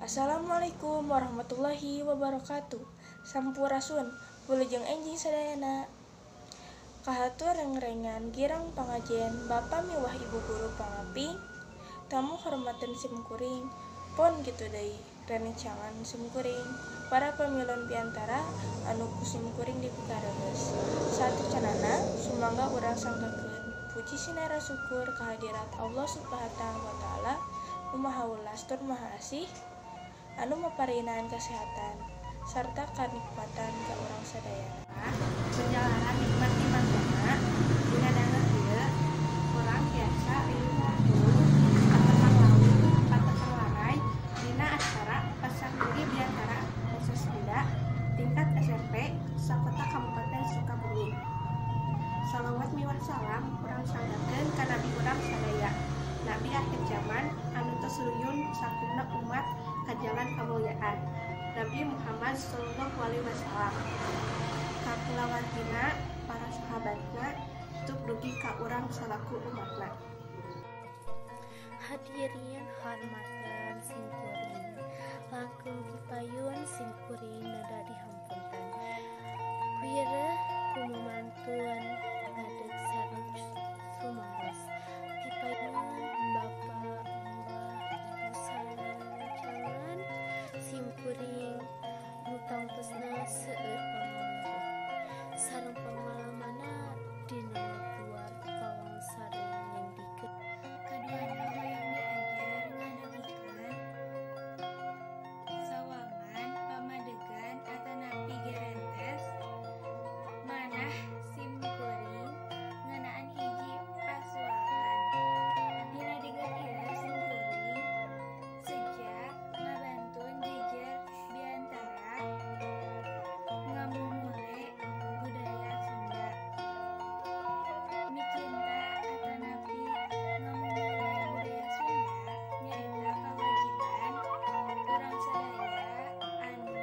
Assalamualaikum warahmatullahi wabarakatuh. Sampurasun, wilujeng enjing sadayana. Kahatur rengrengan girang pangajen Bapak miwah Ibu guru pangaping, tamu hormaten simkuring, pon kitu deui rencangan simkuring, para pamilon biantara anu ku simkuring dipikareres. Satucanana sumangga urang sanggakeun puji sinara syukur kehadirat Allah Subhanahu wa taala nu maha welas tur maha asih anu maparinaan kesehatan sarta kanikmatan ka urang sadayana. Perjalanan nikmat di mancanna dina danget ieu urang tiasa riung waktu ka laut ka larai dina acara Pasar Minggu Biantara Bahasa Sunda tingkat SMP sakota Kabupaten Sukabumi. Salawat miwah salam urang sanggakeun ka nabi urang sadaya, nabi akhir zaman anu tos ruyun sakumna umat ka jalan kamulyaan, Nabi Muhammad sallallahu alaihi wasallam. Ka kulawargina, para sahabatna, tuk dugi ka urang salaku umatna. Hadirin hormatan simkuring, langkung dipayun simkuring nada dihampunten. Wireh kumamantun ngadeg sareng sumaros. Dipayun Bapak miwah Ibu sarencangan simkuring nu tangtosna seueur pangaweruh sareng pangalamanna dina luar pawangsa nyendikeun. Kaduana hoyong diajar ngadugikeun sawangan pamadegan atanapi gerentes manah simkuring ngeunaan hiji pasualan. Dina deget ieu simkuring seja ngabantun jejer biantara ngamumule budaya Sunda. Micinta atanapi ngamumule budaya Sunda nyaeta kawajiban urang sadaya anu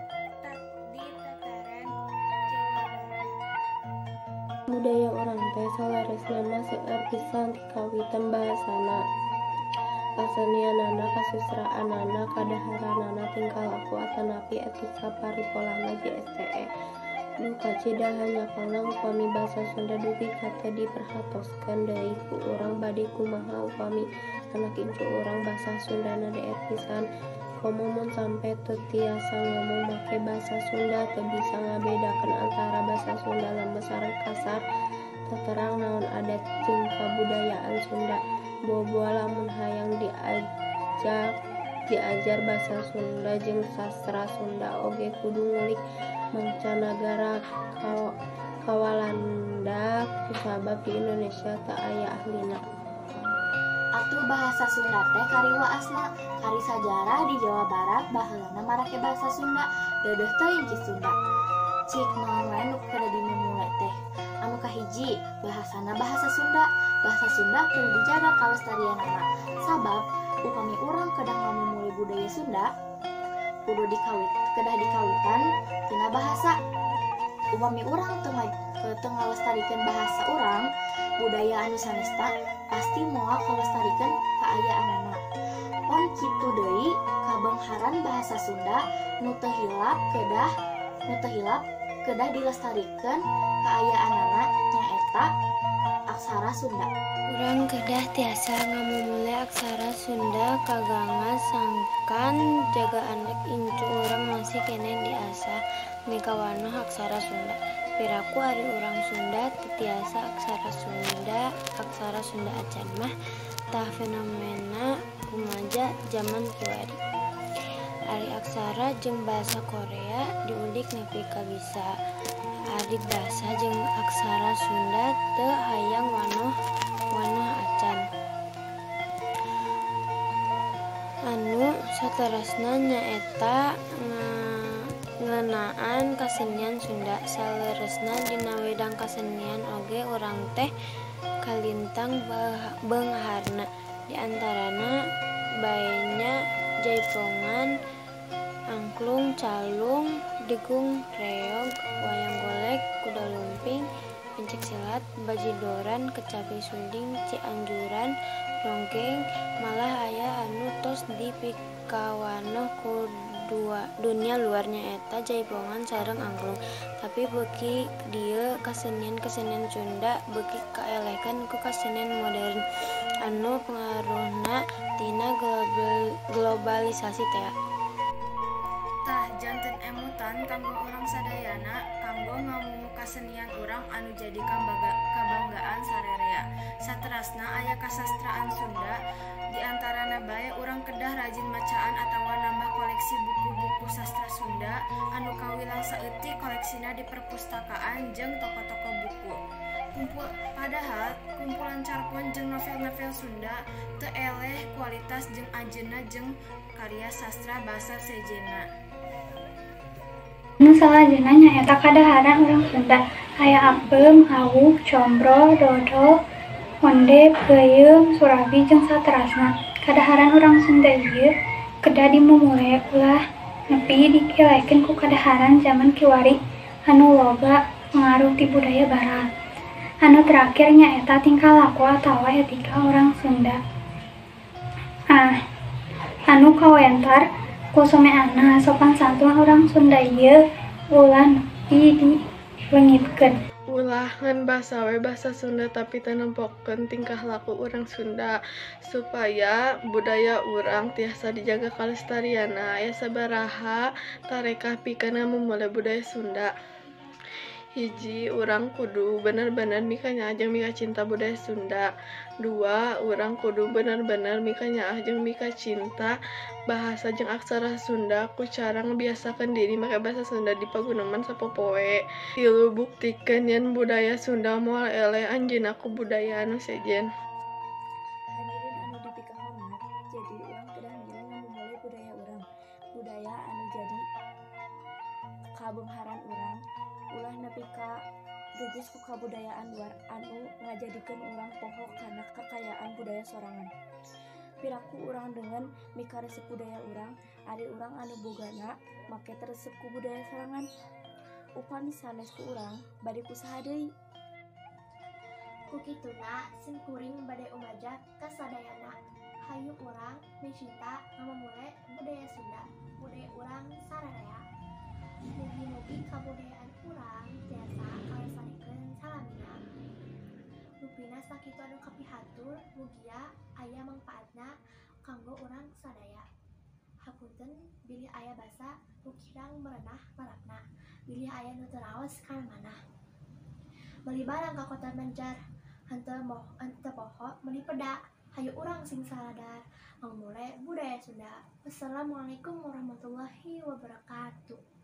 cicing di tataran Jawa Barat. Budaya urang teh saleresna mah seueur pisan tikawitan bahasana, kasenianana, kasustraanana, kadaharanana, tingkah laku atanapi etika paripolana JSTE. Duh kacida hanyakalna upami basa Sunda dugi ka teu diperhatoskeun deui ku urang bade kumaha upami anak incu urang basa Sundana daer pisan. Komo mun sampe teu tiasa ngomong make basa Sunda, teu bisa ngabedakeun antara basa Sunda lemes sareng kasar, teu terang naon adat jeung kabudayaan Sunda. Boa-boa lamun hayang diajar basa Sunda jeung sastra Sunda oge kudu ngulik mancanagara ka Walanda kusabab di Indonesia teu aya ahlina. Atuh bahasa Sunda teh kariwaasna, kari sajarah di Jawa Barat baheulana marake bahasa Sunda, deudeuh teuing ki Sunda. Cik naon wae nu kedah dimumule teh. Anu kahiji, bahasana bahasa Sunda. Bahasa Sunda kudu dijaga kalestarianana. Sabab upami urang kedah ngamumule budaya Sunda, kudu kedah dikawitan tina bahasa. Upami urang teu ngalestarikeun bahasa urang, budaya anu sanesta pasti moal kalestarikeun kaayaanana. Pon kitu deui kabeungharan bahasa Sunda nu teu hilap kedah dilestarikeun kaayaanana nyaeta aksara Sunda. Urang kedah tiasa ngamumule aksara Sunda kaganga sangkan jaga anak incu urang masih keneh diasah mikawanoh aksara Sunda. Piraku ari urang Sunda teu tiasa aksara Sunda acan mah tah fenomena rumaja jaman kiwari. Ari aksara jeung basa Korea diulik nepi ka bisa. Ari basa jeung aksara Sunda teu hayang wanoh acan. Anu saterasna nyaeta ngeunaan kasenian Sunda. Saleresna dina wedang kasenian oge urang teh kalintang beungharna. Di antarana bae nya jaipongan, angklung, calung, degung, reog, wayang golek, kuda lumping, Pencak silat, bajidoran, kecapi suling, cianjuran, ronggeng, malah aya anu tos dipikawanoh ku dunia luar nyaeta jaipongan sareng angklung. Tapi beuki dieu kasenian-kasenian Sunda beuki kaelehkeun ku kasenian modern anu pangaruhna tina globalisasi tea. Tah janten emutan kanggo urang sadayana kanggo ngamumu kasenian urang anu jadi kabanggaan sarerea. Saterasna aya kasastraan Sunda di antarana bae urang kedah rajin macaan atawa nambah koleksi buku-buku sastra Sunda anu kawilang saeutik koleksina di perpustakaan jeung toko-toko buku. Padahal kumpulan carpon jeung novel-novel Sunda teu eleh kualitas jeung ajeuna jeung karya sastra basa sejenna. Nu salajengna nyaeta kadaharan urang Sunda, aya apem, awug, combro, dodol, onde, peuyeum, surabi jeung saterasna. Kadaharan urang Sunda ieu kedah dimumule ulah nepi dikelehkeun ku kadaharan jaman kiwari anu loba pengaruh ti budaya barat. Anu terakhir nyaeta tingkah laku atawa etika urang Sunda. Anu kawentar ku someana sopan santun urang Sunda ieu ulah nepi dilengitkeun. Ulah ngan basa we basa Sunda tapi teu nempokeun tingkah laku urang Sunda supaya budaya urang tiasa dijaga kalestarianna. Aya sabaraha tarekah pikeun ngamumule budaya Sunda. Hiji, urang kudu bener-bener mikanyaah jeung mikacinta budaya Sunda. Dua, urang kudu bener-bener mikanyaah jeung mikacinta bahasa jeung aksara Sunda ku cara ngabiasakeun diri make basa Sunda di paguneman sapopoe. Tilu, buktikeun yen budaya Sunda moal eleh anjeunna ku budaya anu sejen. Hadirin anu dipikahormat, jadi urang kedah milu ngamumule budaya urang. Budaya anu jadi kabeungharan urang ulah nepi ka geges ku kabudayaan luar anu ngajadikeun urang poho kana kekayaan budaya sorangan. Piraku urang dengan mikaresep budaya urang, ari urang anu bogana make teu resep ku budaya sorangan. Upami sanes ku urang, bade ku saha deui? Ku kituna sim kuring bade umajak ka sadayana. Hayu urang micinta ngamumule budaya Sunda, budaya urang sararea. Mugi-mugi kabudayaan urang tiasa kalestarikeun salamina. Rupina sakitu anu kapihatur, mugia aya mangpaatna kanggo urang sadaya. Hapunten bilih aya basa nu kirang merenah marapna, bilih aya nu teu raos kana manah. Meuli barang ka kota Banjar, henteu poho meuli peda. Hayu urang sing saladar ngamumule budaya Sunda. Wassalamualaikum warahmatullahi wabarakatuh.